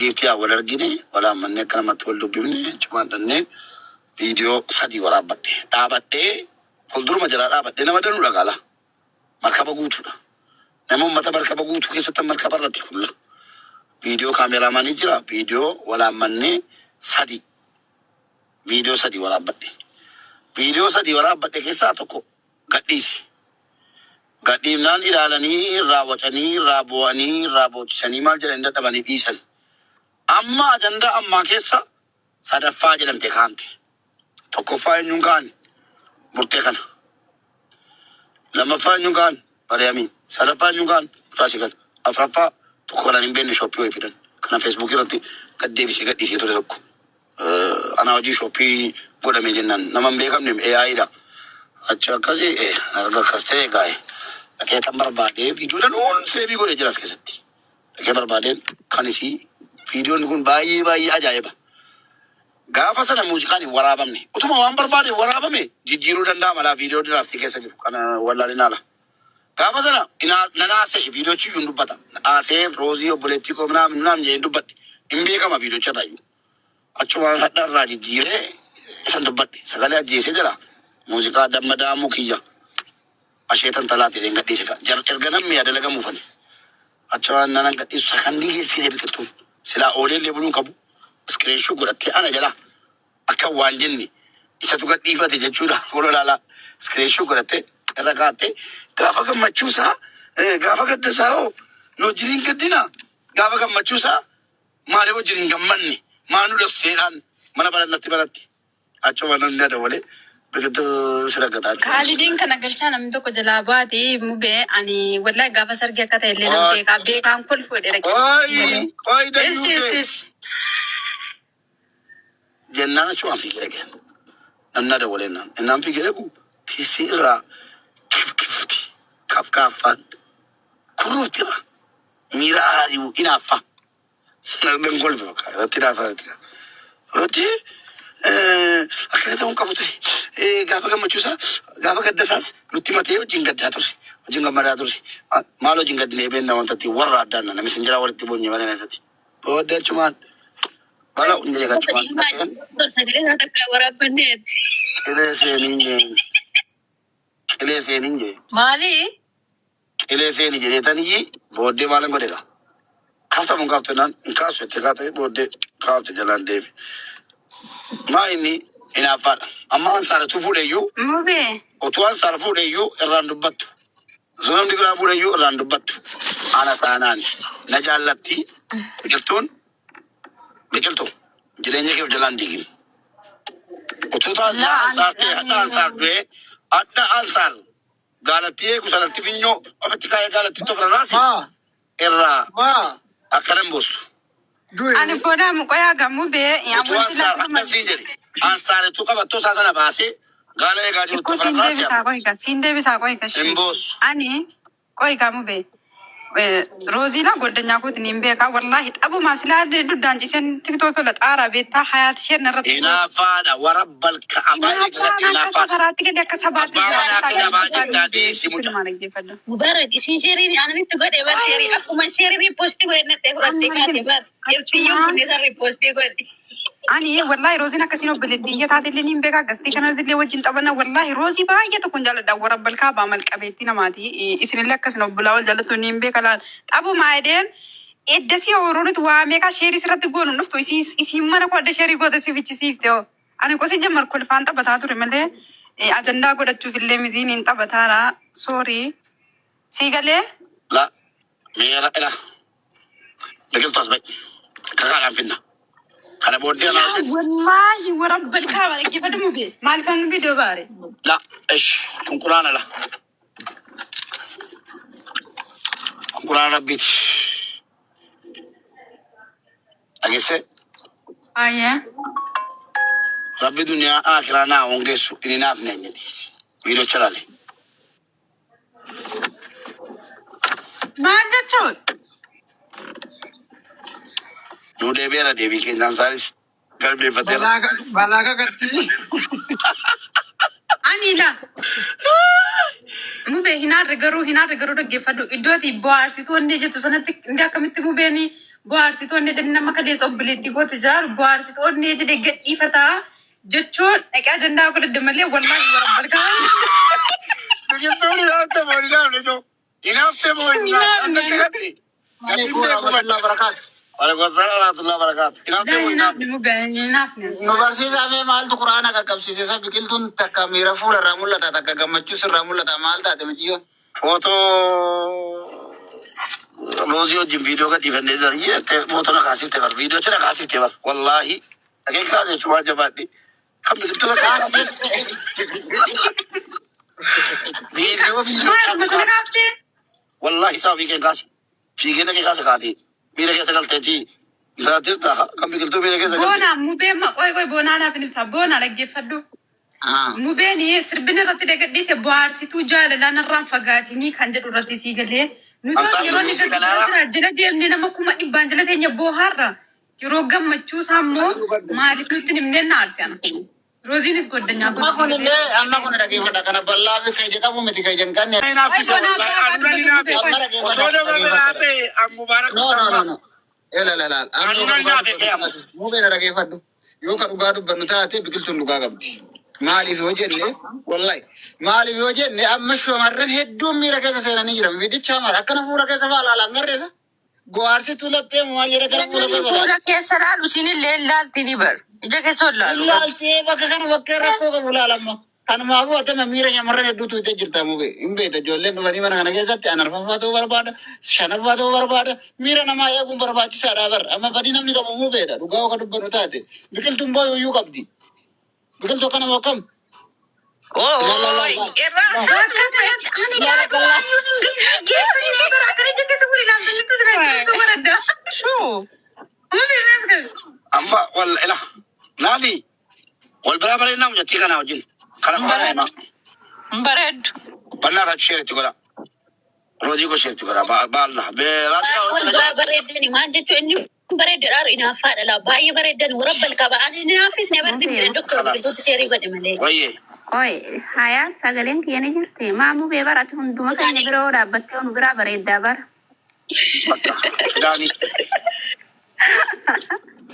Giiftii haa wal argine, wal haammannee akka namatti wal dubbifne achumaan dhannee viidiyoo sadii waraabbadhe. Dhaabadhee fuulduruma jalaa dhaabadhee nama danuudha gaala. Markaba guutuudha. Nama uummata markaba guutuu keessatti markaba irratti kulla. Viidiyoo kaameraamaanii jira. Viidiyoo wal haammannee sadii. Viidiyoo sadii waraabbadhe. Viidiyoo sadii waraabbadhe keessaa tokko gadhiise. Gadhiifnaan ilaalanii irraa wacanii irraa boo'anii irraa boochisanii maal jedhanii dadhabanii dhiisan. Amma ajandaa ammaa keessa sadaffaa jedhamte kaa'amte. Tokkoffaa eenyuun ka'an murtee kana. Lammaffaa eenyuun ka'an Mariyaamii. Sadaffaa eenyuun ka'an Mutaasii kana. Afuraffaa tokko kanaan hin beekne shooppii wayii fidan. Kana feesbuukii irratti gad deebisee gadhiisee ture tokko. Anaa hojii shooppii godhame jennaan nama hin beekamne AI dha. Achi akkasii erga akkas ta'e gaa'e. Dhaqee tan barbaadee viidiyoo danuun seevii godhee jira as keessatti. Dhaqee barbaadeen kan isii viidiyoon kun baay'ee baay'ee ajaa'iba. Gaafa sana muuziqaan hin waraabamne. Utuma waan barbaade waraabame jijjiiruu danda'a malaa viidiyoo diraaftii keessa jiru kana wallaalin haala. Gaafa sana nan haasa'e viidiyoochi iyyuu hin dubbata. Haasa'ee roozii obboleettii koo minaamin minaamin jedhee hin dubbadhe. Hin beekama viidiyoocha irraa iyyuu. Achumaan hadha irraa jijjiiree isan dubbadhe. Sagalee ajjeesee jira. Muuziqaa damma daamuu kiyya. Asheetan talaati jedheen gadhiise. Erga namni yaa dalagamuufani. Achumaan nanan gadhiisu sakandii geessee biqiltuun. Silaa oolee illee buluun qabu. Iskiriinshuu godhattee ana jalaa akka waan jenne isatu gadhiifate jechuudha. Kun ilaalaa iskiriinshuu godhattee irra kaa'attee gaafa gammachuu isaa gaafa gadda isaa hoo nu wajjin hin gaddinaa gaafa gammachuu isaa maaliif wajjin hin gammanne maa nu dhosseedhaan mana baranatti baratti achuma namni na dawalee biqiltuu si raggataa jira. Kaalidiin kana galchaa namni tokko jalaa baate mubee ani wallahi gaafa sargii akka ta'e illee nan beekaa beekaan kolfu jedhe dhaqee. Qoyi qoyi Ishi dayyuusee ishi ishi. jennaan achumaan fiigee dhaqeen. Namni na dawalee naan innaan fiigee dhaqu kiisii irraa kifkifti kafkaaffaan kurruufti irraa miira aari'u inaaffaa. Nan kolfe bakka irratti naafa irratti. Hojii akkana ta'uun qabu ture. Gaafa gammachuu isaa gaafa gadda isaas nutti matee wajjin gaddaa ture. Wajjin gammadaa ture. Maal wajjin gaddinee beekna wanta ittiin warra addaan namni sin jira walitti boonye malee nafati. Booddee achumaan bala hin jedhe achumaan dhaqeen Sagalee isaa takka waraabbanneetti. qilee seeniin jeen. Qilee seeniin jeen. Maali? Qilee seeni jedhee taniyyi booddee maalan godhe gaa. Kaaftamu hin kaaftu jennaan hin kaasu jettee kaatee booddee kaafte jalaan deeme. Maa inni hinaaffaadha. Amma ansaar utuu fuudhe iyyuu Mubee. utuu ansaar fuudhe iyyuu irraan dubbattu. Osoo namni biraa fuudhe iyyuu irraan dubbattu. Ana taanaan na jaallatti biqiltuun biqiltu jireenya kee of jalaan diigin. Utuu taasisaa Laa ani ansaar ta'e hadha ani ansaar du'ee hadha ansaar gaalattii eegu sanatti finyoo ofitti kaa'ee gaalattii of rarraase Maa irraa maa akkanan boossu. Ani du'e booda muqoyaa gammuu bee Utuu wanti ansaar lafa hadhan siin jedhe ansaaretu qabattoo isaa sana baasee gaala eegaa jirutti Xiqqoo of siin rarraase deebisaa qoyga siin deebisaa qoyga hin ishee. boossu. Ani qoyga mubee Rooziilaa goddanyaa kootiin hin beekaa wallaahi dhabumaa silaa duddaan ciiseen tiktookii ola xaaraa beektaa hayaat isheen irratti goote. Hinaaffaadha warabbal ka'abaa Hinaaffaan eegaladhe akka hinaaffaadha. safaraatti gadi akka sabaatti Abbaa jira manaa isaa fi gadi dhabaa gubbaa jettaa mubee dhiisi mucaa. filmaan dhaggeeffadhu. Mubarak isin sheeriin ananitti godhe bar sheerii akkuma sheerii riippoostii godhe nattee fudhattee Amma kaate hin bar irtiyyoon achumaan kun isa riippoostii godhe. Ani wallahi rooziin akkasiin obboleettii iyya taatellee niin beekaa gastii kanarratti wajjin taphanna wallahi roozii baay'ee tokkon jaalladha warra balkaa baa malqabeettii namaati isinillee akkasin obbolaa wal jaallattu niin beeka laal taphumaa edeen eddasii horoonitu waa meeqaa sheerii sirratti goonu dhuftu isiin mana koo adda sheerii goote si fichisiifte hoo ani qosi jammar kolfaan taphataa ture malee ajandaa godhachuuf illee mitiin hin taphataara soorii sii galee La meera ila biqiltu as ba'i. Kakaadhaan finna. Kana booddee anaa yaa wajjin. wallahi warra balkaa dhaggeeffadhu mubee maaliif hanga viidiyoo baare La ish kun quraana la. Kun quraana rabbiiti. Dhageessee Ayyee. rabbi duniyaa akiraa naa hongeessu inni naaf neen jedhe. Viidiyoo chalaale. Maal jechuun? Nuu deebi'eera deebii keenyaan isaanis galmeeffateera. balaa kakatti. Ani la mubee hin aarre garuu hin aarre garuu dhaggeeffadhu iddoo ati bohaarsituu wanni jettu sanatti inni akkamitti mubeeni Bohaarsitoonni jedhe nama kaleessa obboleettii kooti jaaru bohaarsitoonni jedhe gadhiifataa jechuun dhaqee ajandaa godhadhe malee wallaahi warra balkaa. Biqiltuun hinaafte moo hin hinaafne joo? Hinaafte moo hin hinaafne? Akka gatti. Gatiin beeku badda. Waalaikum salaam warahmatullahi wabarakatuh. Hinaafte moo hin hinaafne? Hinaafne. Nu barsiisaa mee maaltu quraana qaqqabsiise isa biqiltuun takka miira fuula irraa mul'ata takka gammachuu sirraa mul'ata maal taate miciyyoon? Footoo Roozii wajjin viidiyoo gadhiifannee jiran jettee footoo na kaasifte bar viidiyoo na kaasifte bar wallaahi dhagee kaase jechuun waan jabaadhe kan biqiltuu na kaasifte viidiyoo viidiyoo Maal caaltu masala kaase kaaftee? wallaahi isaa fiigeen kaase fiigee dhagee kaase kaatee miira keessa galteetii intala jirta kan biqiltuu miira keessa galte. Boona mubee qoy qoy boonaa naaf hin ibsa. Boona dhaggeeffadhu. Mubeen sirbin irratti gadhiise bohaarsituu jaalalaan irraan fagaatinii kan jedhu irratti sii galee. Nuti Ansaan yeroo inni muuziqaa gadi laara. jira jala deemnee nama 100,000 jala teenya boohaarra. Yeroo gammachuu isaa immoo maaliif nutti hin himneen na aarse ana. Rooziinis goddanyaa Amma kun illee amma kun dhaggeeffadha kana bal'aa fi kan ija qabu miti kan ija hin qabne. Hinaafise Ay, boonaa wallaahi abbaa anuna qabdu hinaafe Amma otoo dhaggeeffadha nama biraa dhaggeeffadha. ta'e an mubaarak No no no musammaa no. Ela la la. Amma yoo anuna ka dhugaa hinaafe dubbannu kee amma. taate mubee na dhaggeeffadhu. Yoo ka dhugaa dubbannu taate biqiltuun dhugaa qabdi. Maaliif yoo jenne wallahi maaliif yoo jenne amma shamarran hedduun miira keessa seenanii jiran miidhichaa maal akkana fuula keessa faa laalaan garreessa. Go'aarsituu laphee maal jedha gara fuula Inni keessa laala. fuula keessa laalu isinillee laalti ni bar. Ija keessa ol laalu. Ilaaltee bakka kana bakkee rakkoo qabu laalamma. Kanumaafuu atama miira shamarran hedduutu itti jirta mube. Hin beekta ijoolleen dhufanii mana kana keessatti an arfaffaa ta'uu barbaada, shanaffaa ta'uu barbaada. Miira namaa eeguun barbaachisaadha bar. Amma badii namni qabu mubeedha. Dhugaa akka dubbannu taate. Biqiltuun booyuu qabdi. Biqiltuu akkana moo akkam? Ooy irraa Bakka kanatti ani laalu waayyuu hin dhaggeeffannee bara akkana ija keessa wal ilaaltanitti sirraa jirtu baradda. Shuu. Mubee maas Amma wal ila naani wal biraa bareednaa mucattii kanaa wajjin kana qofa naa himaa. Hin bareeddu. Bannaa irraa sheeritti godha. Roozii koo sheeritti godha. Baalla. Beeraati Wal biraa bareedani maal jechuun inni bareedaadha inaaffaadha laa baay'ee bareedan warra balqaba ani inaafis ne barti jedhan doktor Kalas. biqiltuutti sheerii godhe malee. Wayyee. Oi, hayaan sagaleen kiyya ni jirti. Maamuu bee barate hunduma keenya biroo dhaabbattee nu biraa bareeddaa bara. Bakka. Fidaani.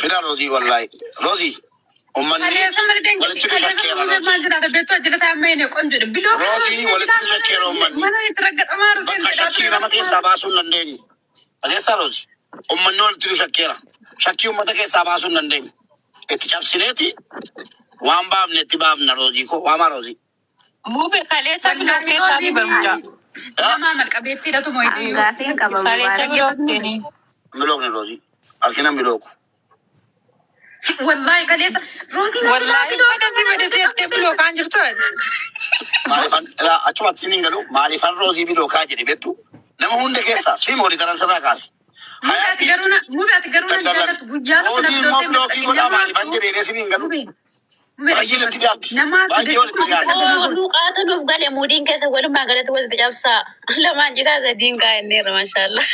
Fidaa roozii wallaahi. Roozii. Uummanni Kaleessa margeen walitti nu kaleessa shakkeera mubee maal roozii. jiraata beektu ajjala amma inni qonjodhe. Biloo kan Roozii walitti nu shakkeera uummanni. mana itti raggatamaa arseen Bakka shakkii nama keessaa baasuu hin dandeenyu. Dhageessaa roozii. Uummanni walitti nu shakkeera. Shakkii uummata keessaa baasuu hin dandeenyu. Itti cabsineeti waan baafne itti baafna roozii koo. Waamaa roozii. Mube kaleessa bilookee taati barmucaa. Nama malqabeettiidhatu An gaafiin qaba Kaleessa mubaarak. bilookteenii. Milookni roozii. Harkina milooku. Wallaahi kaleessa rooziin Wallaahi fedha si fedha jettee bilookaan jirtu ati. Maaliifan ilaa achumatti siniin galu maaliifan roozii bilookaa jedhe beektu nama hunda keessaa siin horii karan sirraa kaase. Mubaati garuu na mubaati garuu na Daldallan. jaallattu guyyaa tokko na Roozii immoo bilootee bilookii godhaa maaliifan jedhee siniin galu. Baay'ee natti dhiyaatti. Baay'ee walitti dhiyaatti. Oo nu qaata nuuf gale muudiin keessa walumaa galatti walitti cabsaa lamaan citaa sadiin kaa'enneerra maashaallah.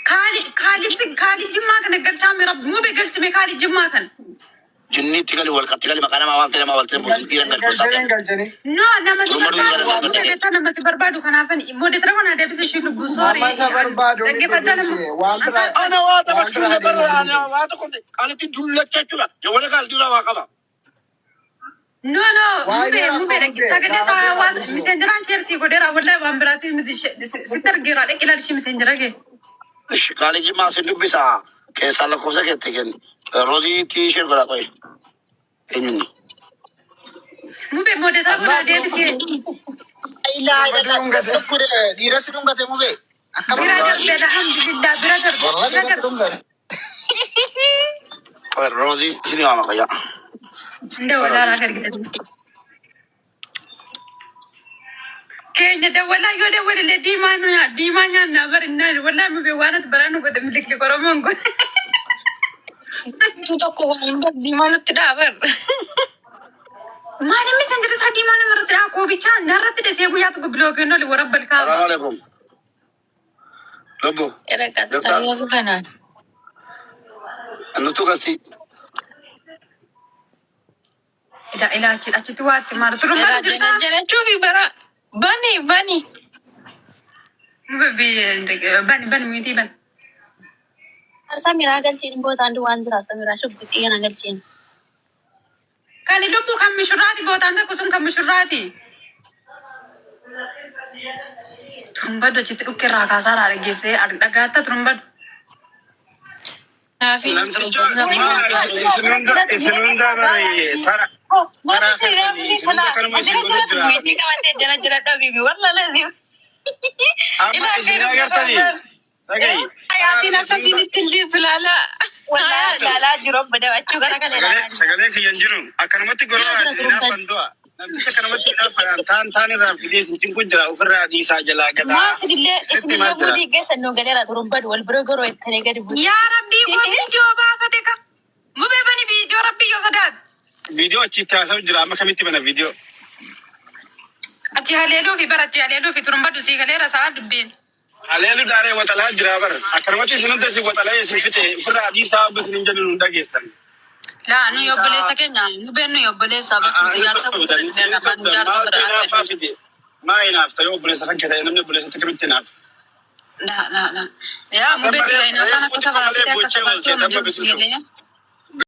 Kaali kaali kaali jimmaa kana galchaa mira mube galchime kaali jimmaa kana. Jinniitti gali wal qatti gali maqaa namaa waan ta'e namaa wal ta'e buusin dhiiran galchuu isaa Galchanii ta'e. galchanii. No nama si Turma durii barbaadu gara mube darbe. beektaa nama si barbaadu kanaafan modetira kana deebise ishee lubbuu soori. Amma isa barbaadu miti Dhaggeeffadhaa nama. dhiise. Waan biraa Ana waa waan taphachuu biraa na barra deemaa ana waa tokko qaalitti dullacha jechuudha. Yawwana qaalitti duraa waa qaba. No no Waa'ee mube rakkoo mube mubee sagalee gaafa isaa deemaa hawaasa dhiisnu. miseenjiraan keersii godheera wallahi waan biraatiif miti sitti argeera dhaqi ilaali ishee miseenjira kee. Ishi qaali jimmaa sin dubbisaa keessaa lakkoofsa keetti kennu. Rooziitti isheen godhaa qo'e. Eenyuun? Mube modetira Amma kana deebisee. Ilaa Amma dhungate. dhiirassi dhungate mubee. Akkam Bira Wallaahi. darbe alhamdulillah bira darbe Wallahi bira dhiirassi darbe. dhungate. Roozii isin waama qayyaa. Inda walaaraa gargaaru. Keenya dawwalaa yoo dawwalillee diimaa nu nyaa diimaa nyaannaa barinnaa wallaahi mube waan ati baraa nu godhe milikli Oromoon godhe. Tu tokko waan bar diimaa nutti dhaabar. Maal inni san jedhe isaa diimaa namarratti dhaa koobichaa narratti dhesee guyyaa tokko biloo kennoo li warra Salaamu balkaaba. alaikum. Lubbu. Era Jirtaa? qaxxaamura kanaan. Nuttuu gasti. Ila ila achi achitti waa itti maaru turu Era maal jana jirtaa? janachuu fi bara bani bani. Mube bani bani miitii bani. Samiraa galchiin bootaan duwwaan jira. Samiraa shubbitii kana galchiin. Kan lubbu kan mishurraati bootaan tokko sun kan mishurraati. Turumbaddu achitti dhukkee irraa kaasaa irraa dhageessee dhagaatta turumbaddu. Namticha isin hunda isin hunda bare tara tara keessanii isin hunda kanuma isin godhu jira. Amma isin agartanii dhagayi. Sagalee sagalee kiyyan jiru akkanumatti gorora hinaafan du'a. Namticha kanumatti hinaafan taan taan irraa fidee isin cinqu jira ofirraa dhiisaa jalaa galaa. Maa isinillee Sitti isinillee himaa jira. muudii geessan nu galeera turumbadu wal bira goroo ittanii gadi buute. Yaa rabbii koo viidiyoo baafate ka. Mubee bani viidiyoo rabbii yoo sodaat. Viidiyoo achitti haasa'u jira amma kamitti bana viidiyoo. Achi haleeluu fi bara achi haleeluu fi turumbaddu sii galeera sa'a dubbiin. Haleelu daaree waxalaa jira bara. Akkanumatti isin hunda isin waxalee isin fixe ofirraa dhiisaa obbo isin hin jedhu nu dhageessan. Laa nuyi obboleessa keenya mubeen nuyi obboleessa bakka jaarsa guddaa jaarsa bira argatu. Maa hinaafta yoo obboleessa kan kee ta'e namni obboleessa kamitti hinaafa? Laa laa laa. Yaa mubee itti gahinaa afaan akka safaraatti akka safaatti yoo jiru si galee.